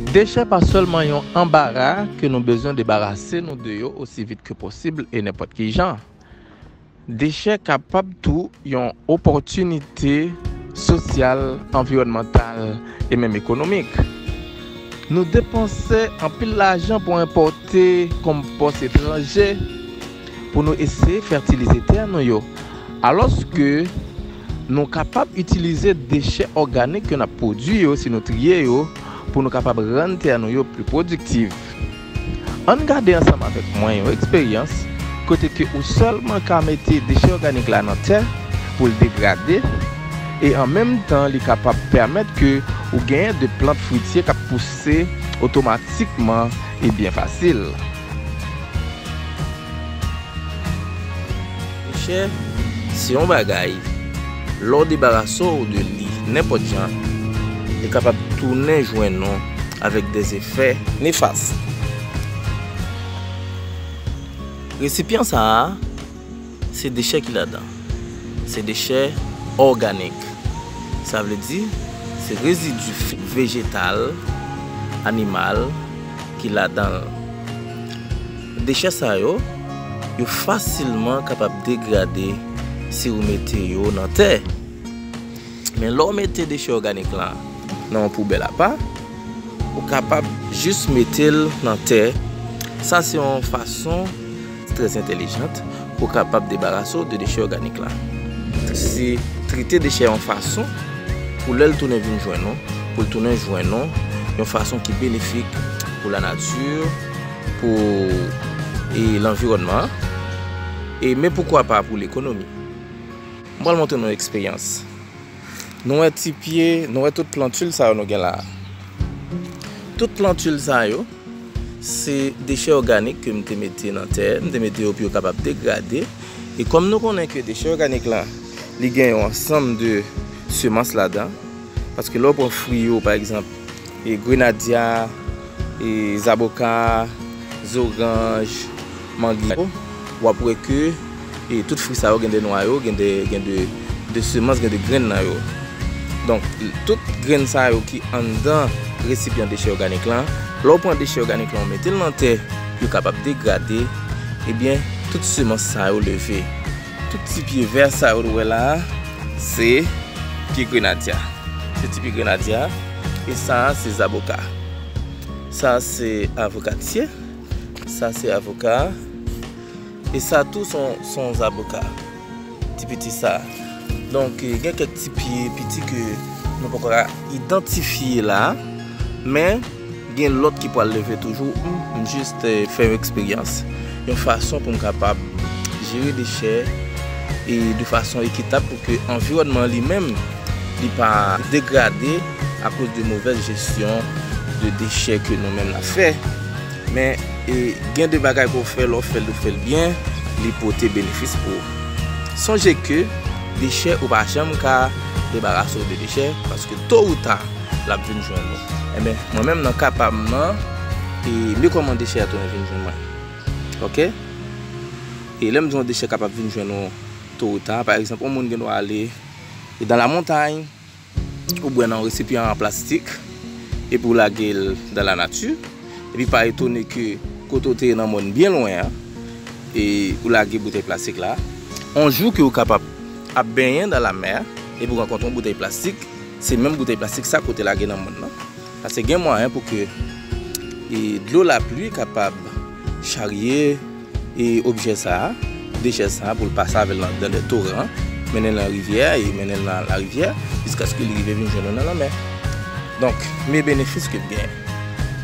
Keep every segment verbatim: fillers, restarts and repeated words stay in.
Dechè pa sèlman yon anbara ke nou bezwen debarase nou de yo osi vit ke posib e nenpòt ki jan. Dechè kapab tou yon opòtinite sosyal, anviwònmantal e menm ekonomik. Nou depanse anpil lajan pou enpòte konpòs etranje pou nou eseye fètilize tè nou yo, alòske nou kapab itilize dechè òganik ke n ap pwodui yo, si nou triye yo, pou nou kapab rann tè nou yo pli pwodiktif. Ann gade ansanm avèk mwen yon eksperyans kote ke ou sèlman ka mete dechè òganik la nan tè pou l degrade, e an menm tan li kapab pèmèt ke ou genyen de plant fritye k ap pouse otomatikman e byen fasil. Dechè se yon bagay, lè w debarase w de li nenpòt jan, li kapab tounen jwenn ou avèk de efè nefas. Resipyan sa a, se dechè ki ladan. Se dechè òganik. Sa vle di, se rezidi vejetal, animal ki ladan l. Dechè sa yo, yo fasilman kapab degrade si ou mete yo nan tè. Men lè w mete dechè òganik lan nan yon poubèl apa, ou kapab jis mete l nan tè. Sa se yon fason trè entèlijant pou w kapab debarase w de dechè òganik lan. Se trete dechè yon fason pou lè l tounen vin jwenn ou, pou l tounen jwenn ou yon fason ki benefik pou lanati, pou, e, lanviwònman an, e, men poukwa pa pou lekonomi. M pral montre nou yon eksperyans. Nou wè ti pye, nou wè tout plantil sa yo nou gen la a. Tout plantil sa yo, se dechè òganik ke m te mete nan tè, m te mete yo pou yo kapab degrade. E kòm nou konnen ke dechè òganik la, li gen yon ansanm de semans ladan, paske lè w pran fwi yo, pa egzanp, e grenadya, e zaboka, zoranj, mangi, w ap wè ke, e tout fwi sa yo gen de nwayo, gen de, gen de, de semans, gen de grenn nan yo. Donk, tout grenn sa yo ki anndan resipyan dechè òganik lan, lè w pran dechè òganik lan, w mete l nan tè, yo kapab degrade, ebyen, tout semans sa yo leve. Tout ti pye vè sa yo w wè la a, se pye grenadya. Se ti pye grenadya. E sa a, se zaboka. Sa a, se avokatye. Sa a, se avoka. E sa a tou, se yon, se yon zaboka. Ti piti sa a. Donk, eh, gen kèk ti pye piti ke nou poko ka idantifye la a. Men, gen lòt ki pral leve toujou. M, m jis, eh, fè yon eksperyans, yon fason pou m kapab jere dechè e de fason ekitab pou ke anviwònman li menm, li pa degrade akoz de movèz jesyon de dechè ke nou menm n ap fè. Men, e, gen de bagay pou w fè, lè w fè l, ou fè l byen, li pote benefis pou ou. Sonje ke dechè, ou pa janm ka debarase w de dechè, paske to ou ta, l ap vin jwenn ou. Enben, mwen menm nan ka pa m nan, e, men kòman dechè a tounen vin jwenn mwen. Oke? E lè m di yon dechè kapab vin jwenn ou to ou ta, pa egzanp, yon moun gen dwa ale e dans la montagne, ou bwè nan yon resipyan an plastik, epi ou lage l dans la nature, epi pa etone ke kote w te ye nan mòn byen lwen an, e ou lage boutèy plastik la. On jou ke ou kapab ap benyen dans la mer, epi ou rankontre yon boutèy plastik, se menm boutèy plastik sa ke w te lage nan mòn nan. Paske gen mwayen pou ke, e, dlo lapli kapab charye, e, objè sa a, dechè sa a, pou l pase avè l nan, dans des torrents, mennen l nan rivyè, e mennen l nan larivyè, jiskaske li rive vin jwenn nou nan lanmè. Donk, men benefis ke m genyen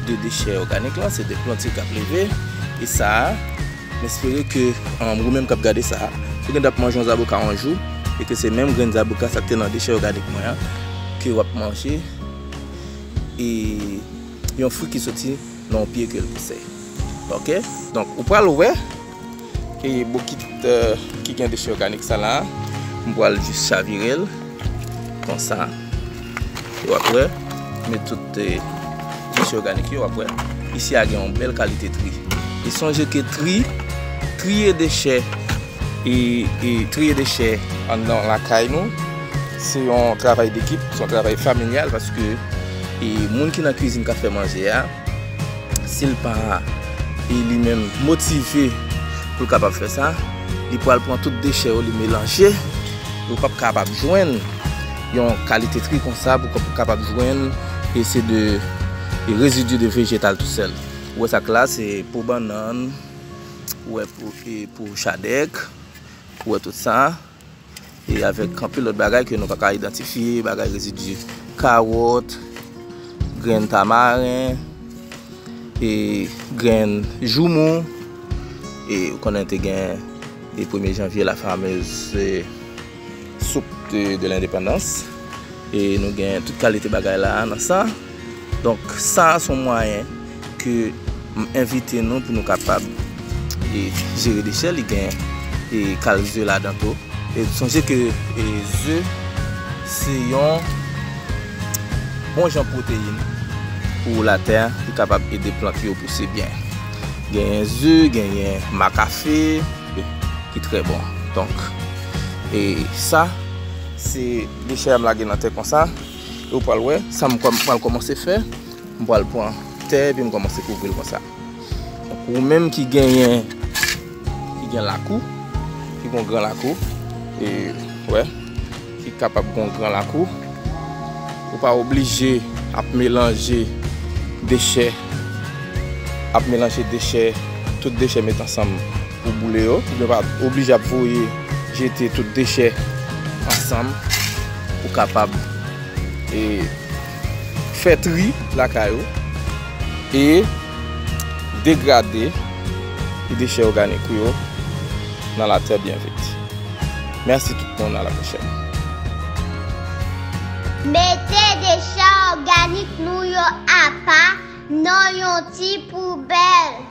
de dechè òganik lan, se de planti k ap leve, e sa a, m espere ke, um, ou menm k ap gade sa a, ou gen dwa ap manje yon zaboka yon jou, e ke se menm grenn zaboka sa k te nan dechè òganik mwen an, ke w ap manje, e yon fwi ki soti nan yon pye ke l pouse. Oke? Donk, ou pral wè, e bokit, eh, ki gen dechè òganik sa la, m pral jis chavire l, konsa. E w ap wè, men tout, eh, dechè òganik yo, w ap wè. Isi a gen yon bèl kalite tri. E sonje ke tri, triye dechè, e, e triye dechè anndan lakay nou, se yon travay dekip, se yon travay familyal, paske E moun ki nan kwizin k ap fè manje a, si l pa, e li menm motive pou l kapab fè sa, li pral pran tout dechè yo, li melanje, ou p ap kapab jwenn yon kalite tri konsa pou w kapab jwenn, e se de, e rezidi de vejetal tousèl. Ou wè sa k la, se po bannann, ou wè po, e po chadèk, ou wè tout sa. E avèk anpil lòt bagay ke nou pa ka idantifye, bagay rezidi kawòt, grenn tamaren, e grenn joumou, e ou konnen te gen, e premye janvye, la fameuse, e soup de, de lendepandans. E nou gen tout kalite bagay la nan sa. Donk, sa a se yon mwayen ke m envite nou pou nou kapab, e, jere dechè. Li gen, e, kal ze ladan tou. E sonje ke, e, ze se yon bon jan pwoteyin pou latè, li kapab ede plant yo pouse byen. Genyen ze, genyen makafe, e, ki trè bon. Donk, e sa, se dechè a m lage nan tè konsa. E ou pral wè, sa m kòm-, pral kòmanse fè, m pral pran tè epi m kòmanse kouvri l konsa. Donk, ou menm ki genyen, ki gen lakou, ki gon gran lakou, e, wè, ki kapab gon gran lakou, ou pa oblije ap melanje dechè, ap melanje dechè, tout dechè met ansanm pou boule yo. Ou pa oblije ap voye jete tout dechè ansanm pou kapab, e, fè tri lakay ou e degrade dechè òganik ou yo nan latè byen vit. Mèsi tout moun, à la prochaine. Mete dechè òganik nou yo apa nan yon ti poubèl.